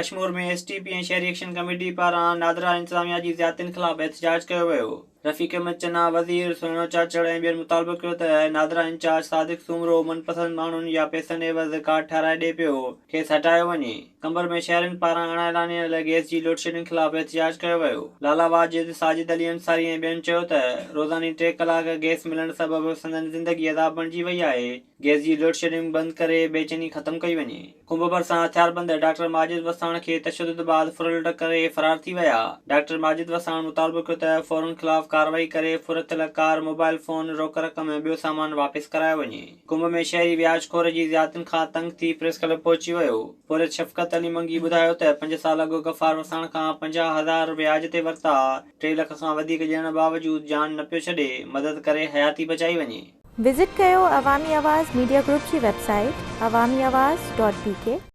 Kashmore ۾ S T P ۽ شهري action committee پاران نادرا انتظاميا جي زيادتين خلاف احتجاج ڪيو ويو. رفيق احمد چنا، وزير سهڻو چاچڙ ۽ ٻين مطالبو ڪيو ته نادرا انچارج صادق سومرو من پسند ماڻهن يا پئسن عيوض ڪارڊ ٺهرائي ڏئي پيو، کيس هٽايو وڃي. قمبر ۾ شهرين پاران اڻ اعلانيل گئس جي لوڊشيڊنگ خلاف احتجاج ڪيو ويو. لالا واجد، ساجد علي انصاري ۽ ٻين چيو ته روزاني ٽي ڪلاڪ گئس ملڻ سبب سندن زندگي عذاب بڻجي وئي آهي، گئس جي لوڊشيڊنگ بند ڪري بيچيني ختم ڪئي وڃي. ڪنب ڀرسان هٿياربند ڊاڪٽر ماجد وساڻ کي تشدد بعد ڦرلٽ ڪري فرار ٿي ويا. ڊاڪٽر ماجد وساڻ مطالبو ڪيو ته ڦورن خلاف ڪارروائي ڪري ڦر ٿيل ڪار، موبائل فون، روڪ رقم ۽ ٻيو سامان واپس ڪرايو وڃي. ڪنب ۾ شهري وياج خور جي زيادتين کان تنگ ٿي پريس ڪلب پهچي ويو. پورهيت شفقت علي منگي ٻڌايو ته پنج سال اڳ غفار وساڻ کان 50 هزار وياج تي ورتا، ٽي لک کان وڌيڪ ڏيڻ باوجود جان نه پيو ڇڏي، مدد ڪري حياتي بچائي وڃي. وزٽ ڪيو عوامي آواز ميڊيا گروپ جي website Awami Awaz dot B K.